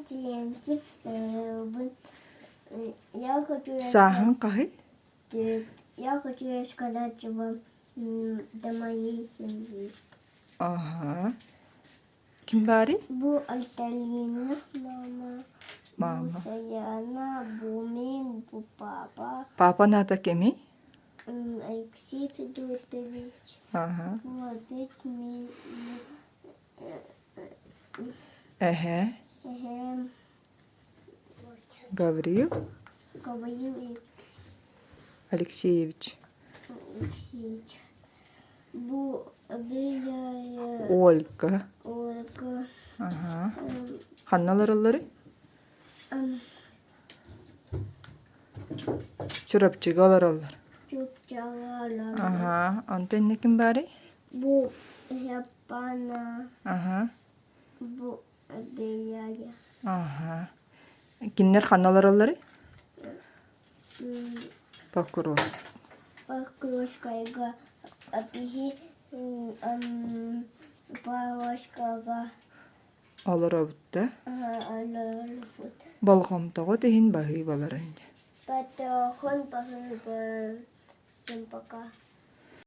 Мин Терентьев сырыбын. Я хочу Сааһыҥ хаһый? Я хочу рассказать вам до моей семьи. Ага. Ким баарый? Бу Альталина мама, Мама. бу Саяна, бу мин, бу папа, Папа аата кимий? Алексей Федотович, Ага. бу опять мин, Эһээ. эһээм Гаврил Гаврил Алексеевич. Алексеевич. Бу Бэйэ Ольга. Ольга. Аха. Ханна олороллорүй? Чурапчыга олороллор. Чурапчыга олороллор. Аха. Онтон иннэ ким баарый? Бу Япана. Аха. Бу Бэйэ. Аха. Кинилэр ханна олороллорүй? Покровск. Покровскайга биһи Павловскага Олоробут да? Олоробут. Болҕомтоҕут иһин баһыыбаларын. Потохон баһыыбаларын пока.